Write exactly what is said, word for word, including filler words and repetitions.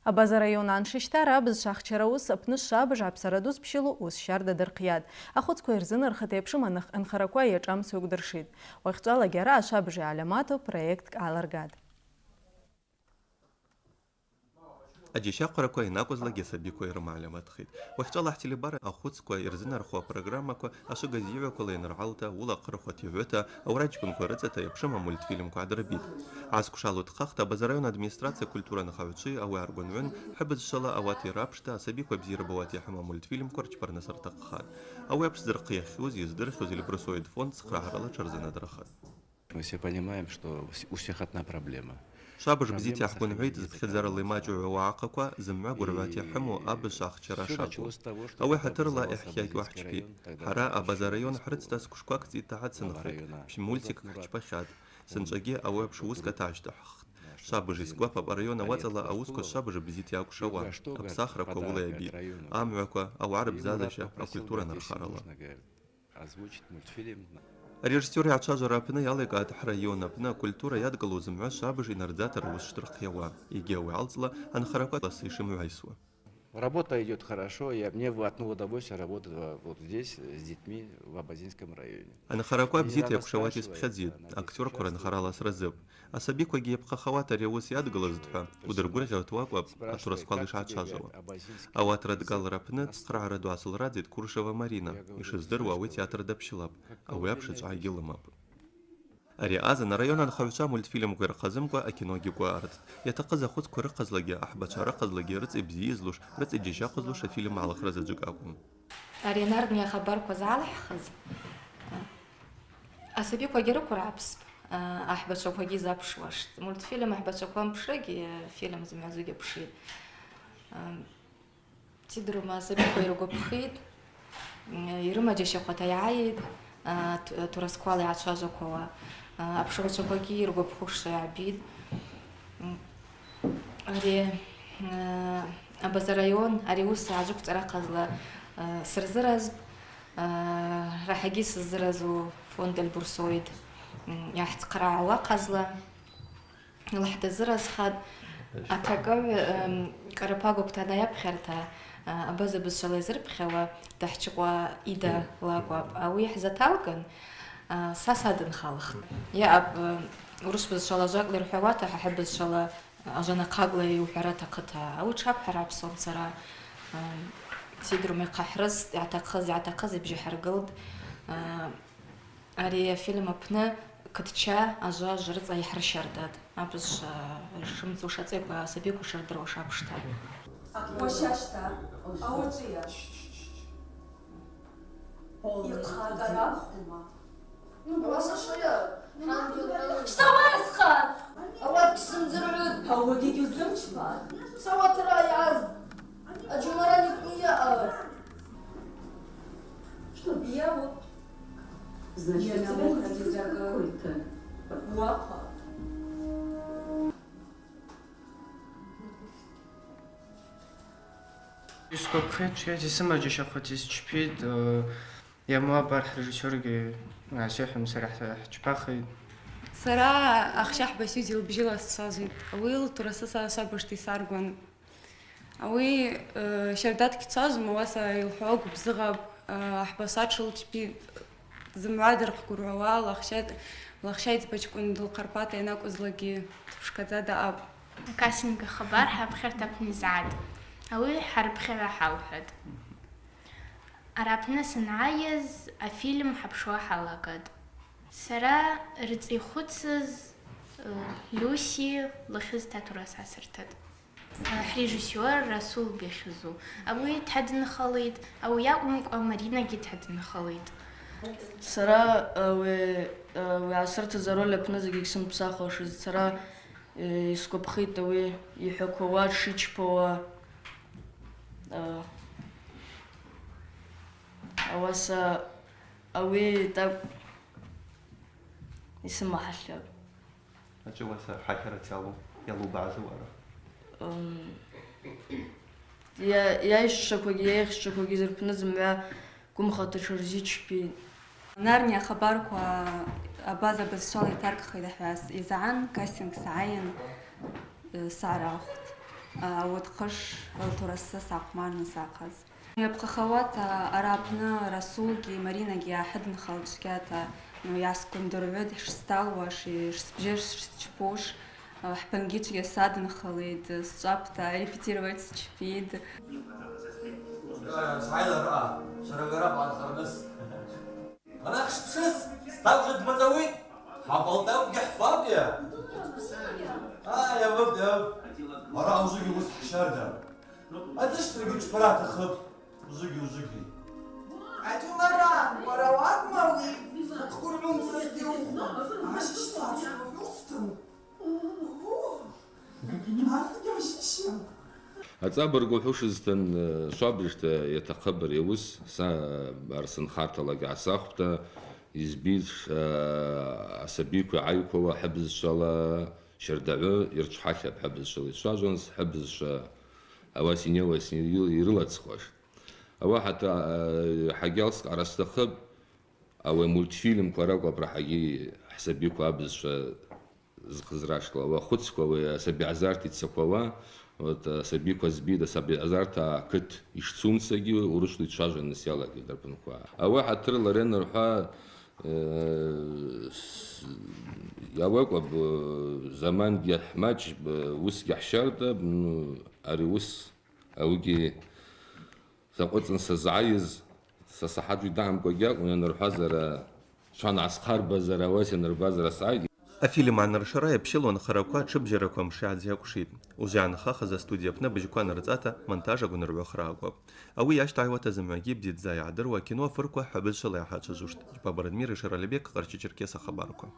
Абаза район аншищтара абызшва ахчара уыс апны швабыж гӏапсара ду зпщылу уыс щарда дырхъйатӏ. Ахвыцква йырзынархата йапшым аных-, анхараква йашӏамсуа йыкӏвдыршитӏ. Уахьчӏвалагьи араъа швабыж йгӏальамату проект гӏаларгатӏ. Аджьащахъвараква йанакӏвызлакӏгьи асабиква йрымагӏальаматхитӏ. Уахьчӏвала ахӏ телебара ахвыцква йырзынархуа программаква ашвыгаз йыгӏваквала йаныргӏалта, уыла ахъырхуата йгӏвыта, аураджькӏвынква рыцӏата йапшым амультфильмква гӏадырбитӏ. Гӏасквшала утхъахтӏ Абаза район администрация культура анхагӏвчви ауи аргвангӏвын хӏыбызшвала ауат йрапшта асабиква бзи йырбауата йахӏвума мультфильмква рчпарныс артахъхатӏ. Ауи апш зырхъйахьуз, йыздырхьуз Эльбрусоид фонд цхърагӏарала тшарзынадырхатӏ. Мы все понимаем, что у с-, у всех одна проблема. Швабыж бзита йгӏаквынгӏвытӏ зпхьыдзарала ймачӏу йгӏауа агӏахъаква, зымгӏва гвыргӏвата йхӏыму абызшва ахчара шакӏву. Ауи хӏатырла йхӏхьакӏуа хӏчпитӏ. Хӏара Абаза район хӏрыцта сквшква кӏцӏитӏта гӏацынхитӏ, пщ-, мультик хӏчпахьатӏ. Сынчӏвагьи ауи апш уыскӏ атагъьщтӏаххтӏ. Швабыж йсквап апӏарайон ауацӏала ауысква швабыж бзита йакӏвшауа, апсахраква уыла йабитӏ, амгӏваква, ауагӏа рбзазаща, акультура анархарала. Озвучить мультфильм. Арежиссер йгӏачважвара апны йалайкӏгӏатӏ хӏрайон апны акультура йадгылу зымгӏва швабыж йнардзата руыс шдырхъйауа, йгьи ауи алцӏла анхараква ласы йшымгӏвайсуа. Работа идёт хорошо, я, мне в-, одно удовольствие работать в-, вот здесь, с детьми в Абазинском районе. Анхараква бзита йакӏвшауата йспхьадзитӏ, актёрква рынхарала сразыпӏ. Асабиквагьи йапхъахауата ари ауыс йадгылызтӏхӏва, удыргвыргъьауата акӏвапӏ атурасквала йшгӏачважвауа. Ауат радгалра апны цхърагӏара ду гӏасылрадзитӏ Курышева Марина, йшыздыруа ауи театр дапщылапӏ, ауи апш ачӏагӏагьи лымапӏ. Ари азын арайон анхагӏвчва мультфильмква йырхъазымкӏва акиногьи кӏваъартӏ. Йатахъыз ахвыцква рыхъазлагьи, ахӏбачва рыхъазлагьи рыцӏа йбзи йызлуш, рыцӏа йджьащахъызлуш афильм гӏалахра заджвыкӏ акӏвын. Ари анарни ахабарква згӏалахӏхыз, асабиквагьи рыквыргӏапстӏ, ахӏбачваквагьи запшуаштӏ. Мультфильм ахӏбачваква мпшыгьи, фильм зымгӏвадзугьи апшитӏ. Тидрума асабиква йыргвапхитӏ, йрымаджьащахъвата йгӏайитӏ, ту-, турасквала йгӏачважваквауа, апшыгӏвчваквагьи йыргвапхушта йгӏайитӏ. Ари, э, Абаза район ари уыс гӏаджвыквцӏара ахъазла, э, сырзыразпӏ, э, рахӏагьи сыздыразу фонд Эльбрусоид, м, йгӏахӏцхърагӏауа ахъазла, лахӏдазыразхатӏ. Атакӏыгӏв, эм, Кӏарапагва Квтанай апхьарта, э, абаза бызшвала йзырпхьауа Дагьчыкъва Ида лакӏвапӏ. Ауи хӏзаталкӏын, э, са садынхалхтӏ. Йаъапӏ, э, урыс бызшвала жвакӏла йырхӏвауата, хӏа хӏыбызшвала Ажванахъакӏла йухӏвара атахъыта, ауи тшакӏвхӏара апсуамцара, ам, Тидрума йхъахӏрыстӏ, йгӏатахъыз, йгӏатахъыз йбжьахӏыргылтӏ. А, ари афильм апны кытча ажважв рыцӏа йхӏырщардатӏ, абызшва шымцӏуш ацӏайква асабиква шырдыруаш апшта. Уащащта, ауи ачӏвыйа? Йхъа кӏарабхума? Ну, просто что я? Вставай, Асхъан! Ауат гьсымдзыргӏвытӏ. Ауагьи гьузымчпа. Сауатра йаз. Аджумара никъуя ала. Что? Я вот. Значит, я тебя не хочу какой-то. Уахъа. Йсгвапхитӏ, йсымаджьащахъвата йсчпитӏ, э, йамуа абар хӏрежиссёргьи асихӏван сара хӏ-, хӏчпахитӏ. Сара Ахщахӏба Сюзи лбжьыла сцважвитӏ. Ауи лтурасы са швабыжта йсаргван. Ауи, э, щардата гьсцважвум, ауаса йылхӏвауа гвыбзыгъапӏ, э, ахӏбачва тшылчпитӏ. Зымгӏва дырхъгвыргӏвуа, лахща-, лахща йыдзбачкӏвын дылхъарпата йанакӏвызлакӏгьи дпшкадза даъапӏ. Кастинг ахабар хӏапхьарта апны йзгӏатӏ. Ауи хӏарпхьагӏва хӏалхӏватӏ. Ари апны сангӏайыз, афильм хӏапшуа хӏалагатӏ. Сара рыцӏа йхъвыцыз, э, Люси лыхьыз та турас гӏасыртатӏ. Хӏрежиссёр Расул Бехьузу. Ауи дгьадынхалитӏ, ауи йакӏвымкӏва Маринагьи дгьадынхалитӏ. Сара, э, ауи, э, ауи йгӏасыртыз ароль апны закӏгьи гьсымпсахуашызтӏ. Сара, э, йсгвапхитӏ ауи йхӏваквауа, дшичпауа. Э, ауаса ауи тӏакӏв йсымахӏалъапӏ. Ачӏвыйа уаса хӏахьарата йалу, йалу база уара? Ам, йа-, йайщчваквагьи, йайхьчваквагьи зырпны зымгӏва гвымхата тшырзичпитӏ. Нарния хабарква абаза бызшвала йтаркӏхитӏ ахӏвас йызгӏан, кастинг сгӏайын, э, сарахвтӏ. Ауи дхъыш лтурасы сахъвмарныс ахъаз. Йапхъахауата араъа апны Расулгьи Маринагьи гӏахӏыдынхалын чвгьата, ну, йгьсгвындыргӏвытӏ йшсдалуаш, йшсбжьуш, йшсчпуш, хӏпынгьи чвгьа садынхалитӏ, счӏвапӏта, репетировать счпитӏ. Сгӏайлара, швара гара бгӏанхарныс. Анахь швпшыз, стӏа уже дмазауитӏ, хӏа Полтавагьи хӏфапӏйа? Ай, йабыпӏ, йабыпӏ. Уара ужвыгьи уыс хӏщарда. Адзыщтыргьи чпара атахъыпӏ. Ужвыгьи, ужвыгьи. Атӏулара, уара уакӏвма ауи? Хъвыргӏвымца сгьаухуа. Ащ сацӏла уыстын. Ацӏабырг ухӏвушызтын, швабыжта йатахъыпӏ ари ауыс, са арсынхарталагьи гӏасахвта, йызбитӏ, а, асабиква йгӏайквауа хӏыбызшвала, щардагӏвы йырчвгӏахьапӏ хӏыбызшвала йчважваныс, хӏыбызшва ауасни-ауасни йрылацхъуаштӏ. Ауаъа хӏата, а, хӏагьалскӏ арасдахъыпӏ, ауи мультфильмква ракӏвапӏ рахӏагьи хӏсабиква абызшва зхъызрашла, уахъвыцква, уи асабигӏзарта йцаквауа, вот, асабиква збитӏ, асабигӏзарта акыт йшцумцагьи, урысла йчважваныс йалагитӏ дарбанква. Ауи хӏатырла ренархӏва, э, с-, йауакӏвапӏ, замангьи гьмачӏпӏ, уысгьи хӏщардапӏ, ну, ари уыс, ауигьи закъвыцӏын сазгӏайыз, са сахьаджу дагӏымкӏва гьакӏвын, йанырхӏвазара, шван гӏасхъарбазара, ауаса йанырбазара сгӏайгьи. Афильм аныршара йапщылу анхараква тшыбжьараква мшгӏадз йакӏвшитӏ. Ужвы йгӏанхахыз астудия апны абыжьква анырцӏата монтаж агвныргӏвахра акӏвапӏ. Ауи йащтагӏвуата зымгӏвагьи бзидздза йгӏадыруа акино афырква хӏвабызшвала йгӏахӏачважвуштӏ. Джьпа Барадмир, Ишар Алибек, Къарча-Черкес ахабарква.